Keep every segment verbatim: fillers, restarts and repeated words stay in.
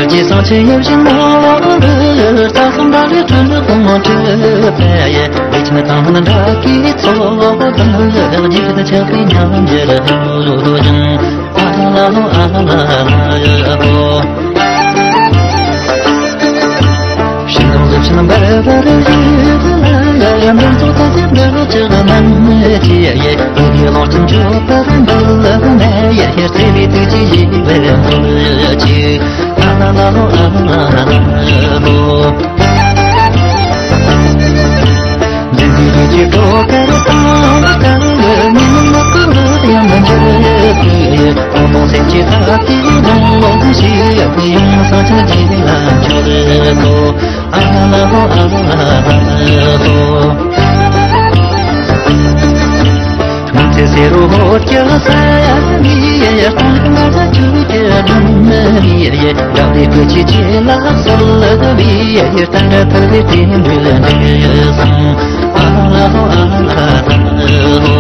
རྗེ་སངས་ཆེན་ཡབ་བཞིན་ནོར་བུ་རྩ་གསུམ་དག་ལས་སྤྲུལ་གོང་མ་སྤྲུལ་པའི། བདེ་ཆེན་དང་ལྡན་དགྲ་བགེགས་ཚོགས་དང་། རྗེ་བདག་ཆགས་པའི་ཉམས་འགྱུར་ཧྲུལ་བོ་ཅན། ཨ་ལ་ལོ་ཨ་ལ་ལོ། ཤིང་སྡོང་གཟུགས་ཅན་འབར་བར་བཞུགས་ལ། འདི་ཚོགས་ཐམས་ཅད་འདི་ཕྱིར་མ་མཆིས། བོད་ཀྱི་ལོངས་སྤྱོད་འཇོག་པར་འདོད་ལ་ནི། བརྩེ་བའི་ཐུགས་ཀྱིས་ཡིད་བརྟན་འདུད་ཅིག། ཨ་ལ་ལོ་ཨ་ལ་ལོ། འཛིན་པའི་ལུས་ཀྱི་གྲོགས་དཀར་དང་། ཉོན་མོངས་ཀུན་ལ་ཡང་མི་འགྱུར་ཏེ། ཀུན་སློང་སེམས་ཀྱི་ཐབས་ཀྱིས་ལོངས་ཤིག། ཡང་སངས་རྒྱས་ལ་འགྱུར་ཏོ། ཨ་ལ་ལོ་ཨ་ལ་ལོ། སྔོན་ཚེ་སེ་རུ་ཧོར་གྱི་ས་ཡ་ནི། སྟོང་ལྔ་བརྒྱ་བཅུ་གྱ་བདུན་ནི། དགྲ་བགེགས་ཀྱི་ཆོས་ལ་གསོལ་བའི། བསྟན་དགྲ་ཐར་པའི་རྟེན་འབྲེལ་འགྲིག་སོང་། ཨ་ལ་ལོ་ཨ་ལ་ལོ།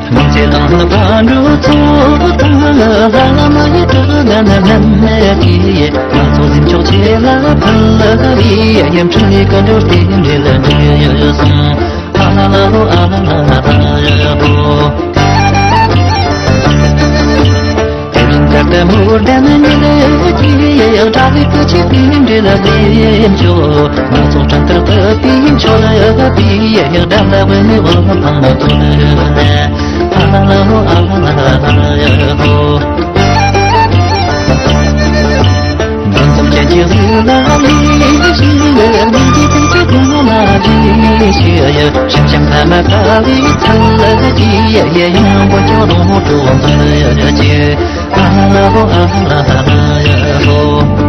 སྔོན་ཚེ་དང་ལྷ་ཕག་གྲུ་ཚོགས་དང་། ལྷ་བླ་མ་ཡི་དྲུག་ལྡན་རྣམས་ཀྱིས། ང་ཚོ་འཛིན་ཆོག་ཆེ་ལ་ཕུལ་བའི། ཡུམ་འཕྲིན་ལས་ཀུན་འགྲོ་རྟེན་འབྲེལ་འགྲིག་སོང་། ཨ་ལ་ལོ་ཨ་ལ་ལོ། དེ་རིང་ད་ལྟ་མོ་ལྡན་ཉིད་ཀྱིས། དགྲ་བགེགས་ཀྱི་རྟེན་འབྲེལ་ལ་འདེབས་ཤོག། ང་ཚོ་འཕྲིན་ལྟར་ཐུབ་པའི་མཆོད་པའི། དགྲ་ལ་བུད་མེད་དབང་དང་མ་ཐུབ་ན། ཨ་ལ་ལོ་ཨ་ལ་ལོ། འདུ་འཛོམས་ཅན་གྱི་གཟུགས་ལ་ལུས་ཤིང་། ལུས་ཀྱི་ཚིགས་སུ་ཀུན་ལ་ལུས་ཤིང་། ཞིང་ཁམས་ཐ་མ་ཁ་ལས་ཚུལ་གྱིས། ཡང་པོ་ཅོག་རོང་དུ་འཛུལ་གྱི། ཨ་ལ་ལོ་ཨ་ལ་ལོ།